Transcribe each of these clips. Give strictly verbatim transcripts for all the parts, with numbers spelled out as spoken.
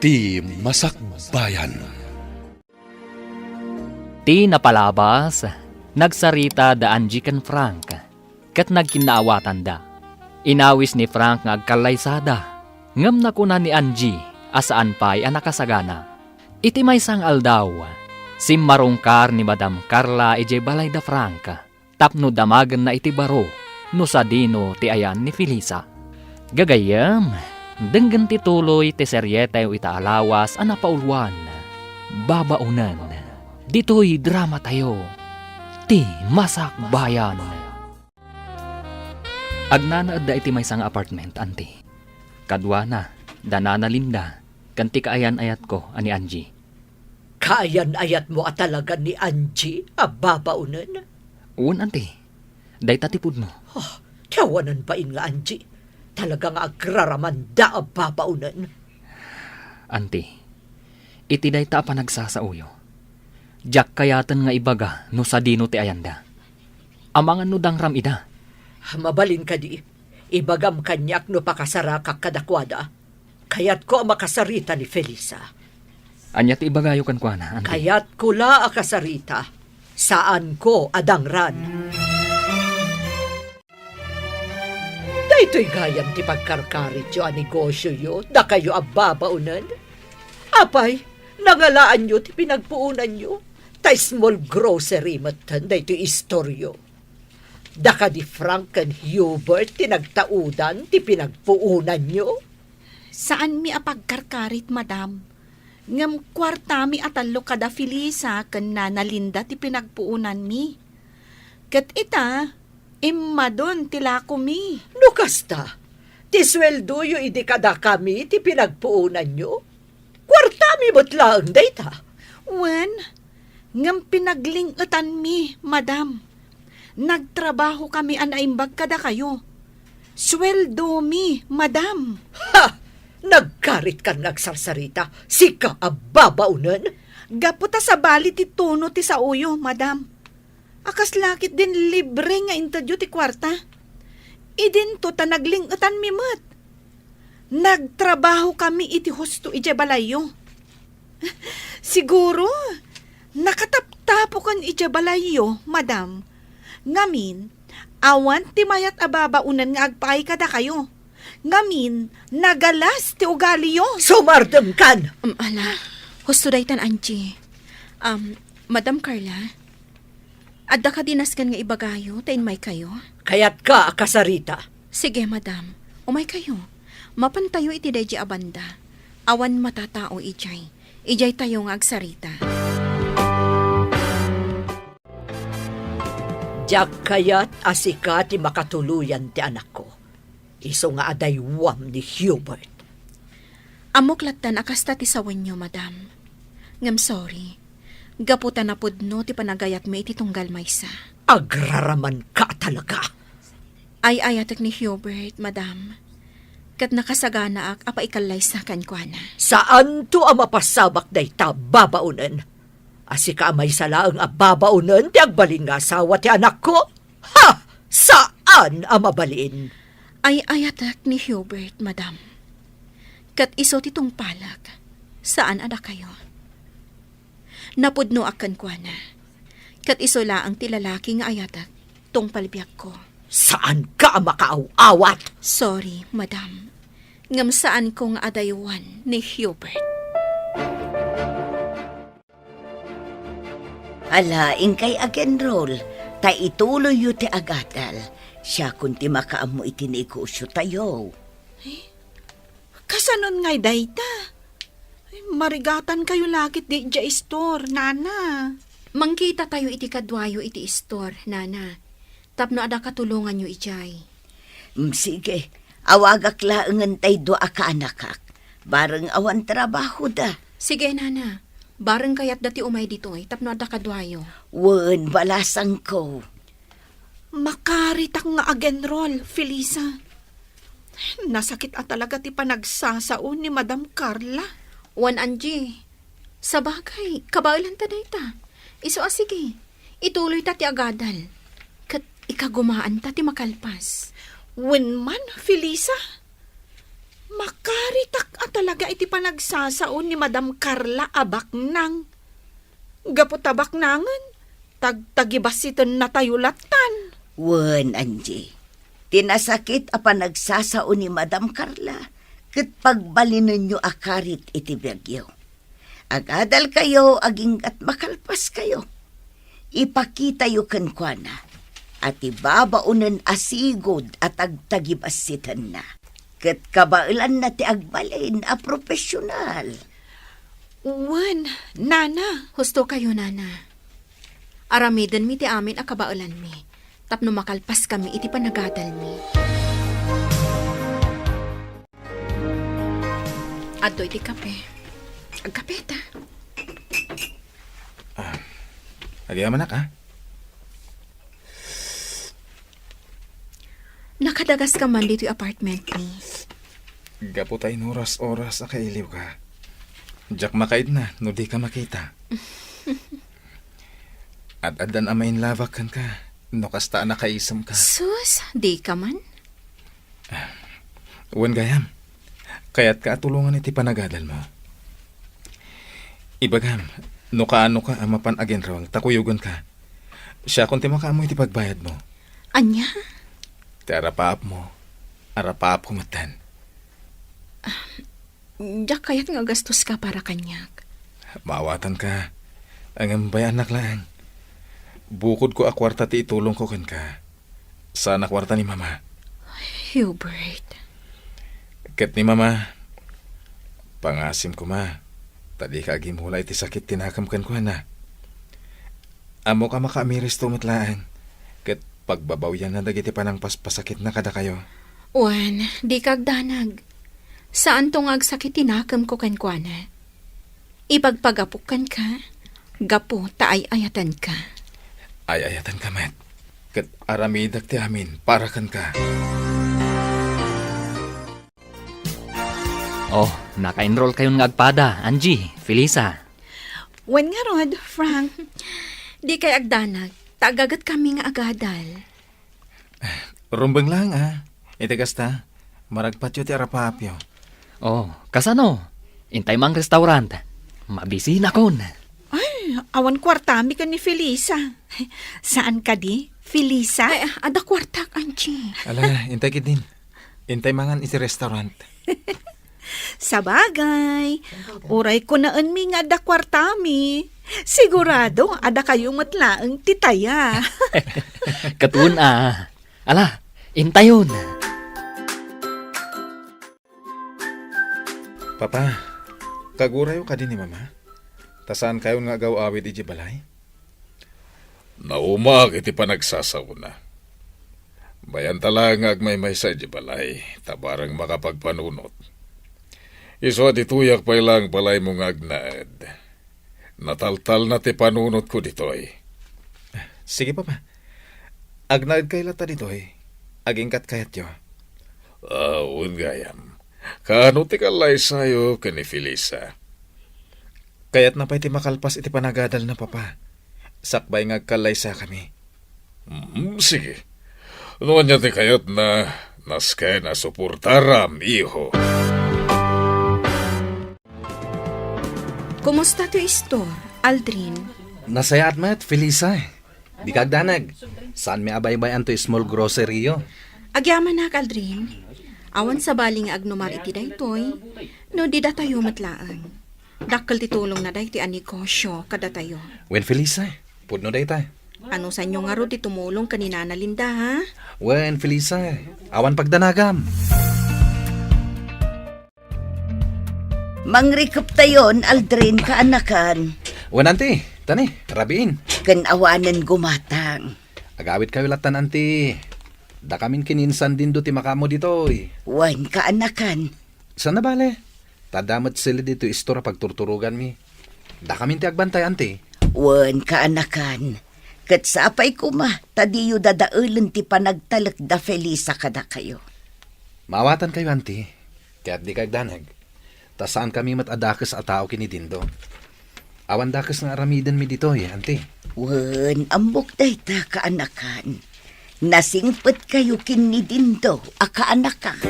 Ti Masakbayan. Ti napalabas, nagsarita da Angie ken Frank, ket nagkinnaawatanda. Inawis ni Frank nga agkallaysada, ngem nakuna ni Angie a saan pay a nakasagana. Iti maysa nga aldaw, simmarungkar ni Madam Carla idiay balay da Frank tapno damagenna iti baro no sadino ti ayan ni Felisa. Gagayyem, denggen ti tuloy ti serietayo ita a lawas a napauluan, Babaonen. Ditoy dramatayo, Ti Masakbayan. Agnanaedda iti maysa nga apartment, anti. Kaduana, da Nana Linda, ken ti kaayan-ayatko a ni Angie. Kaayan-ayatmo a talaga ni Angie a babaonen? Wen, anti. Dayta ti pudno. Ah, ti awanan bain nga Angie. Talaga nga agraramanda a babaonen. Anti, iti dayta a panagsasaoyo, diak kayaten nga ibaga no sadino ti ayanda. Amangan no dangram ida. Mabalin kadi, ibagam kaniak no pakasarakak kadakuada. Kayatko a makasarita ni Felisa. Ania ti ibagayo kenkuana, anti? Kayatko la a kasarita. Saanko a dangran. Daytoy gayam ti pagkarkarityo a negosioyo, dakayo a babaonen? Apay, nangalaanyo ti pinagpuonanyo, ta small grocery metten daytoy istoryo. Da kadi Frank ken Hubert ti nagtaudan ti pinagpuonanyo? Saanmi a pagkarkarit, madam. Ngem kuartami a tallo kada Felisa ken Nana Linda ti pinagpuonanmi. Ket ita, immadon ti lakomi. No kasta, ti sueldoyo idi kadakami ti pinagpuonanyo? Kuartami met laeng dayta. Wen, ngem pinagling-etanmi, madam. Nagtrabahokami a naimbag kadakayo. Sueldomi, madam. Ha! Nagkaritkan nga agsarsarita, sika a babaonen? Gapu ta sabali ti tono ti saoyo, madam. A kasla ketdin libre nga intedyo ti kuarta. Idinto ta nagling-etanmi met. Nagtrabahokami iti husto idiay balayyo. Siguro, nakataptapoken idiay balayyo, madam. Ngamin, awan ti mayat a babaonen nga agpaay kadakayo. Ngamin, nagalas ti ugaliyo. Sumardengkan! Um, ala, husto daytan, Angie. Um, Madam Carla, adda kadi nasken nga ibagayo ta inmaykayo? Kayatka a kasarita. Sige, madam. Umaykayo. Mapantayo iti daydi a banda. Awan matatao idiay. Idiaytayo nga agsarita. Diak kayat a sika ti makatuloyan ti anakko. Isu nga adaywam ni Hubert. Ammok lattan a kasta ti sawenyo, madam. Ngem sorry. Gapu ta napudno ti panagayatmi iti tunggal maysa. Agraramanka talaga. Ay-ayatek ni Hubert, madam. Ket nakasaganaak a paikallaysa kenkuana. Saanto a mapasamak dayta, babaonen. A sika a maysa laeng a babaonen ti agbalin nga asawa ti anakko? Ha! Saan a mabalin. Ay-ayatek ni Hubert, madam. Ket isu ti tungpalek, saan a dakayo. Napudnoak kenkuana. Ket isu laeng ti lalaki nga ayatek, tungpal biagko. Saanka a makaaw-awat? Sorry, madam. Ngem saanko nga adaywan ni Hubert. Ala, inkay agenrol, ta ituloyyo ti agadal. Siakon ti makaammo iti negosiotayo. Eh, kasanon ngay dayta? Ay, marigatankayo la ketdi idiay istor, nana. Mangkitatayo iti kaduayo iti istor, nana, tapno adda katulonganyo idiay. Mm, sige. Awagak laengen tay dua a kaanakak. Bareng awan trabahoda. Sige, nana. Bareng kayatda ti umay ditoy tapno adda kaduayo. Wen, balasangko. Makaritak nga agenrol, Felisa. Nasakit a talaga ti panagsasao ni Madam Carla. Wen, Angie. Sabagay, kabaelanta dayta. Isu a sige. Ituloyta ti agadal. Ket ikagumaanta ti makalpas. Wen man, Felisa. Makaritak a talaga iti panagsasao ni Madam Carla a baknang. Gapu ta baknangen, tagtagibassitennatayo lattan. Wen, Angie, ti nasakit a panagsasao ni Madam Carla ket pagbalinenyo a karit iti biagyo. Agadalkayo aginggat makalpaskayo. Ipakitayo kenkuana a ti babaonen a sigud a tagtagibassitenna ket kabaelanna ti agbalin a profesional. Wen, Nana. Husto kayo, Nana. Aramidenmi ti amin a kabaelanmi tapno makalpaskami iti panagadalmi. Adtoy ti kape. Agkape ta. Ah, agyamanak, ah. Nakadagas ka man ditoy apartment mi. Gapu ta inuras-oras a kailiwka. Diak makaidna no dika makita. Ad-addan a mainlabak kenka no kasta a nakaisemka. Sus, dika man. Wen gayam, kayatka a tulongan iti panagadalmo. Ibagam, no kaanoka a mapan aginruang ta kuyogenka, siakon ti makaammo iti pagbayadmo. Ania? Ti arapaapmo, arapaapko metten. Diak kayat nga agastoska para kaniak. Maawatanka, ngem bay-annak laeng. Bukodko a kuarta ti itulongko kenka. Saan a kuarta ni Mama. Hubert. Ket ni Mama, pangasim koma, ta dika agimula iti sakit ti nakem kenkuana. Ammok a makaamiristo met laeng, ket pagbabawianna dagiti panangpaspasakitna kadakayo. Wen, dika agdanag. Saanto nga agsakit ti nakemko kenkuana. Ipagpagapok kenka, gapu ta ay-ayatenka. Ay-ayatenka met, ket aramidek ti amin para kenka. Oh, naka-enroll kayon nga agpada, Angie, Felisa. Wen ngarud, Frank. Dikay agdanag, ta agaget kami nga agadal. Rumbeng laeng, a. Iti kasta, maragpatyo ti arapaapyo. Oh, kasano? Intay mang restaurant. Mabisinakon. Ay, awan kuartami ken ni Felisa. Saan kadi, Felisa? Ay, adda kuartak, Angie. Ala, intay ketdin. Intay mangan iti restaurant. Sabagay, uray kunaenmi nga adda kuartami. Sigurado, adda kayo met laeng ti taya. Ket wen a. Ala, intayon. Papa, kagurayo kadi ni Mama? Ta saan kayon nga agaw-awid idiay balay? Naumaak iti panagsasaona. Bayanta laeng nga agmaymaysa idiay balay, ta bareng makapagpanunot. Isu a ditoyak pay laeng balaymo nga agnaed. Nataltalna ti panunotko ditoy. Sige, Papa. Agnaedkay latta ditoy. Aginggat kayatyo. Ah, wen gayam. Kaano ti kallaysayo ken ni Felisa? Kayatna pay ti makalpas iti panagadalna, Papa. Sakbay nga agkallaysakami. Mm, sige. No ania ti kayatna, nasken a suportaram, iho. Kumusta ti istor, Aldrin? Nasayaat met, Felisa. Dika agdanag. Saanmi a baybay-an toy small grocery-yo. Agyamanak, Aldrin. Awan sabali nga agnumar iti daytoy, no di datayo met laeng. Dakkel ti tulongna daytoy a negosio kadatayo. Wen, Felisa, pudno dayta. Anusanyo ngarud ti tumulong ken ni Nana Linda, ha? Wen, Felisa, awan pagdanagam. Mangrikeptayon, Aldrin, kaanakan. Wen, anti, tani, rabiin. Ken awanen gumatang. Agawidkayo lattan, anti. Dakamin ken ni Insan Dindo ti makaammo ditoy. Wen, kaanakan. Saan a bale? Ta adda met sili ditoy istor a pagturturoganmi. Dakamin ti agbantay, anti. Wen, kaanakan. Ket sapay koma ta diyo dadaelen ti panagtalek da Felisa kadakayo. Maawatankayo, anti. Ket dika agdanag. Ta saankami met a dakes a tao ken ni Dindo. Awan dakes nga aramidenmi ditoy, anti. Wen, ammok dayta, kaanakan. Nasingpetkayo ken ni Dindo a kaanakan.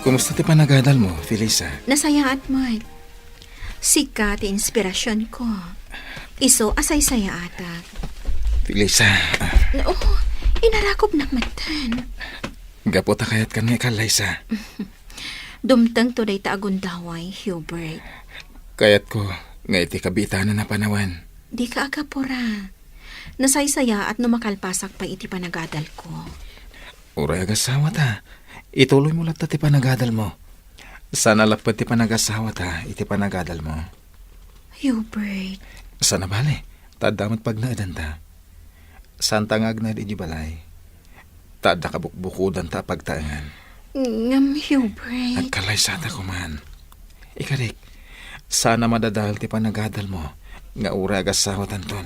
Kumusta ti panagadal mo, Felisa? Nasayaat met. Sika ti inspirasion ko. Isu a saysayaatak. Felisa. Oo, inarakobnak metten. Gapu ta kayatkan nga ikallaysa. Dumtengto dayta a gundaway, Hubert. Kayatko nga iti kabiitanan a panawen. Dika agapura. Nasaysayaat no makalpasak pay iti panagadalko. Uray agasawata, ituloymo latta ti panagadalmo. Saan a lapped ti panagasawata iti panagadalmo. Hubert. Saan a bale, ta adda met pagnaedanta. Saanta nga agnaed idiay balay. Ta adda kabukbukodanta a pagtaengan. Ngem, Hubert. Agkallaysata koman. Ikarik, saan a madadael ti panagadalmo nga uray agasawatanton.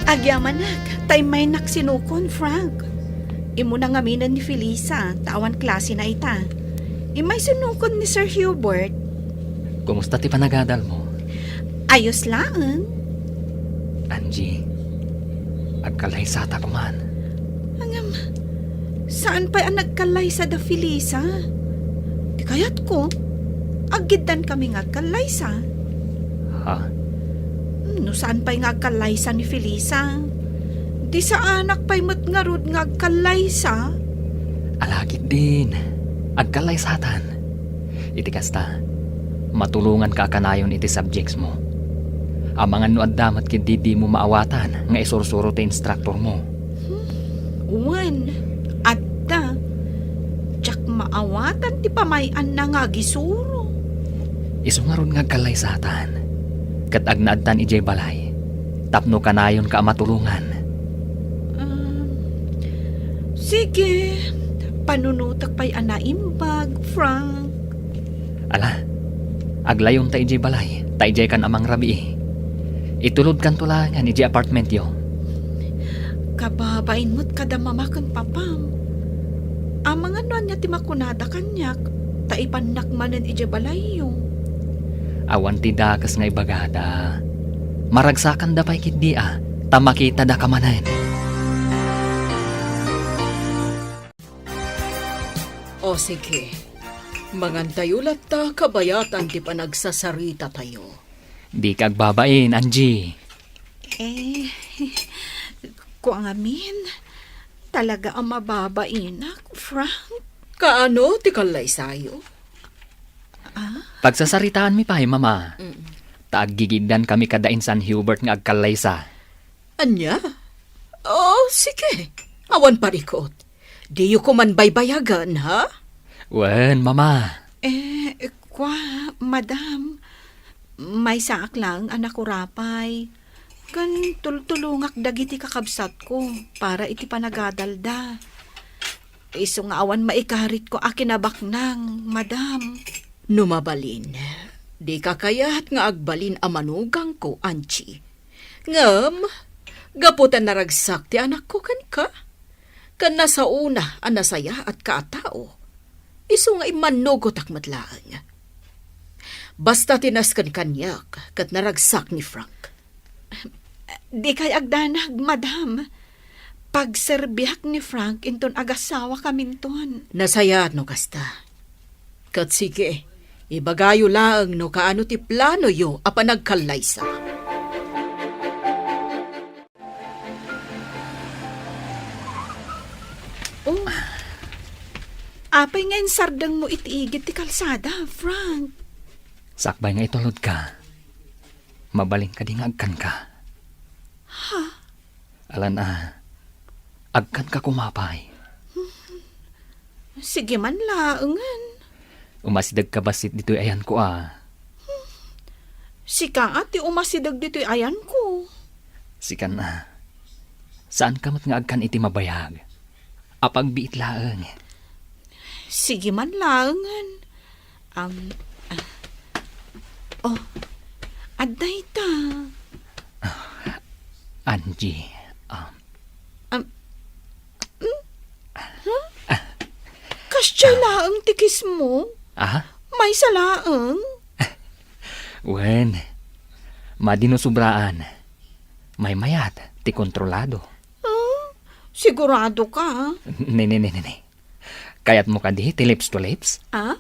Agyamanak, ta immaynak sinukon, Frank. Immuna ngaminen ni Felisa, ta awan klasena ita. Immay sinukon ni Sir Hubert. Kumusta ti panagadalmo? Ayos laeng. Angie, agkallaysata koman. Ngem, saan pay a nagkallaysa da Felisa? Ti kayatko, aggiddan kami nga agkallaysa. Ha? No saan pay nga agkallaysa ni Felisa, di saanak pay met ngarud nga agkallaysa? Ala ketdin, agkallaysatan. Iti kasta, matulonganka a kanayon iti subjects mo. Amangan no adda met ketdi dimo maawatan nga isursuro ti instructor mo. Hmm, wen, adda. Diak maawatan ti pamay-anna nga agisuro. Isu ngarud nga agkallaysatan, ket agnaedtan idiay balay, tapno kanayonka a matulongan. Um, sige, panunotek pay a naimbag, Frank. Ala, aglayonta idiay balay, ta idiaykan a mangrabii. Itulodkanto laengen idiay apartmentyo. Kababain met kada mama ken papam. Amangan no ania ti makunada kaniak, ta ipannak manen idiay balayyo. Awan ti dakes nga ibagada. Maragsakanda pay ketdi a, ta makitadaka manen. O sige, mangantayo latta kabayatan ti panagsasaritatayo. Dika agbabain, Angie. Eh, kua ngamin, talaga a mababainak, Frank. Kaano ti kallaysayo? Ah? Pagsasaritaanmi pay, Mama. Mm. Ta aggigiddan kami kada insan Hubert nga agkallaysa. Ania? Oh, sige. Awan parikot. Diyo koman baybayagan, ha? Wen, Mama. Eh, kua, Madam, maysaak laeng a nakurapay. Ken tultulongak dagiti kakabsatko para iti panagadalda. Isu nga awan maikaritko a kinabaknang, Madam. No mabalin, dika kayat nga agbalin a manugangko, Angie. Ngem, gapu ta naragsak ti anakko kenka, ken nasaona a nasayaatka a tao, isu nga immannugotak met laeng. Basta ti nasken kaniak ket naragsak ni Frank. Dikay agdanag, Madam. Pagserbiak ni Frank inton agasawakaminton. Nasayaat no kasta. Ket sige, ibagayo laeng no kaano ti planoyo a panagkallaysa. Oh, apay nga insardengmo iti igid ti kalsada, Frank? Sakbay nga itulodka, mabalin kadi nga agkanka? Ha? Alan a, agkanka koma pay. Sige man laengen. Umasidegka bassit ditoy ayanko a. Sika a ti umasideg ditoy ayanko. Sikan a. Saanka met nga agkan iti mabayag. Apagbiit laeng. Sige man laengen. Am, ah. Oh, adda ita. Angie, um, Am, hmm? Huh? Kasdiay laeng ti kissmo? Ah? Maysa laeng? Wen, madi no sobraan. Maymayat ti kontrolado. Ah, Sigurado ka? Ne, ne, ne, ne, ne. Kayatmo kadi ti lips to lips? Ah?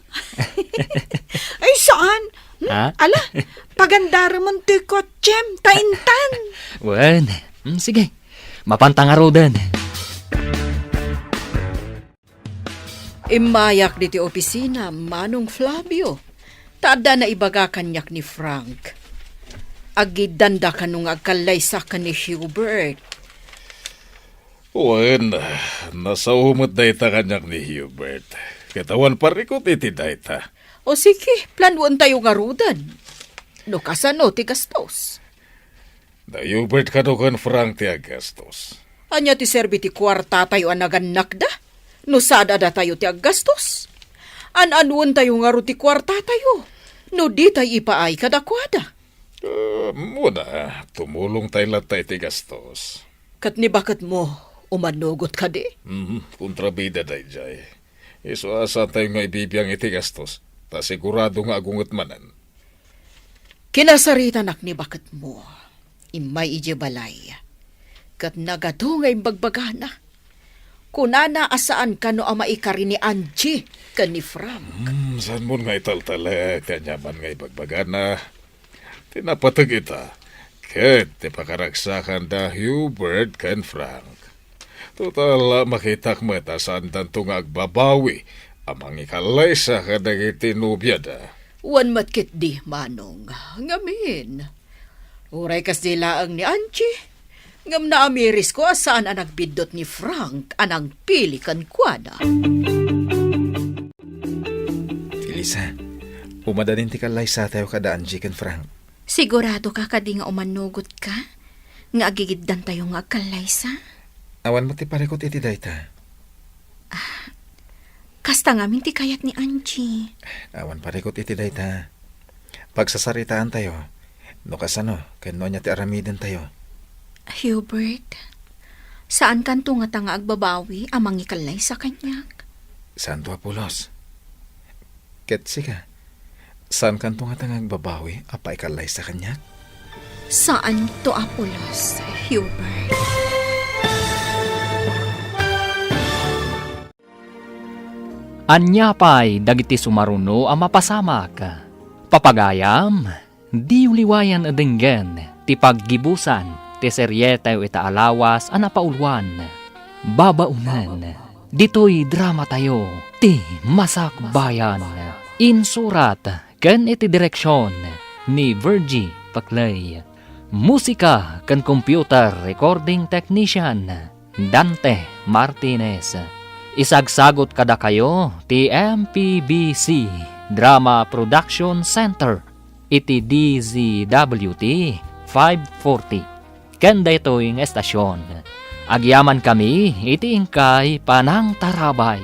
Ay, saan? Hmm? Ah? Ala, pagandaremon toy kotsem, ta intan. Wen, hmm, sige. Mapanta ngaruden. Immayak ditoy opisina, Manong Flavio. Ta adda naibaga kaniak ni Frank. Agiddanda kano nga agkallaysa ken ni Hubert. Wen, nasao met dayta kaniak ni Hubert. Ket awan parikut iti dayta. O sige, planuentayo ngaruden. No kasano ti gastos? Da Hubert kano ken Frank ti aggastos. Ania ti serbi ti kuartatayo a nagannakda? No sada datayo ti aggastos? An-anuentayo ngarud ti kuartatayo? No ditay ipaay kadakuada? Ah, muna, tumulongtay latta iti gastos. Ket ni baketmo, umanugot kadi? Mhm, kontrabida daydiay. Isu a saantayo nga ibibiang iti gastos, ta sigurado nga agunget manen. Kinasaritanak ni baketmo. Immay idiay balay. Ket nagadu nga imbagbagana. Kunana a saan kano a maikari ni Angie ken ni Frank. Hmm, saanmon nga italtalek ti aniaman nga ibagbagana? Ti napateg ita, ket ti pakaragsakan da Hubert ken Frank. Total, makitak met a saandanto nga agbabawi a mangikallaysa kadagiti nobiada. Wen met ketdi, Manong. Ngamin, uray kasdi laeng ni Angie, ngem naamirisko a saan a nagbiddut ni Frank a nangpili kenkuana. Felisa, umadalin ti kallaysatayo kada Angie ken Frank. Sigurado ka kadi nga umanugot ka nga agigiddantayo nga agkallaysa? Awan met ti parikut iti dayta. Ah, kasta ngamin ti kayat ni Angie. Awan parikut iti dayta. Pagsasaritaantayo no kasano ken no ania ti aramidentayo. Hubert, saankanto ngata nga agbabawi a mangikallaysa kaniak? Saanto a pulos. Ket sika, saankanto ngata nga agbabawi a paikallaysa kaniak? Saanto a pulos, Hubert. Ania pay dagiti sumaruno a mapasamak? Papagayam, diyo liwayan a denggen ti paggibusan ti serietayo ita a lawas a napauluan. Babaonen ditoy dramatayo, ti Masakbayan. Insurat ken iti direksion ni Virgie Paclay. Musika ken computer recording technician, Dante Martinez. Isagsagut kadakayo ti M P B C Drama Production Center iti D Z W T five forty. Ken daytoy nga estasion, agyamankami iti inkay panangtarabay.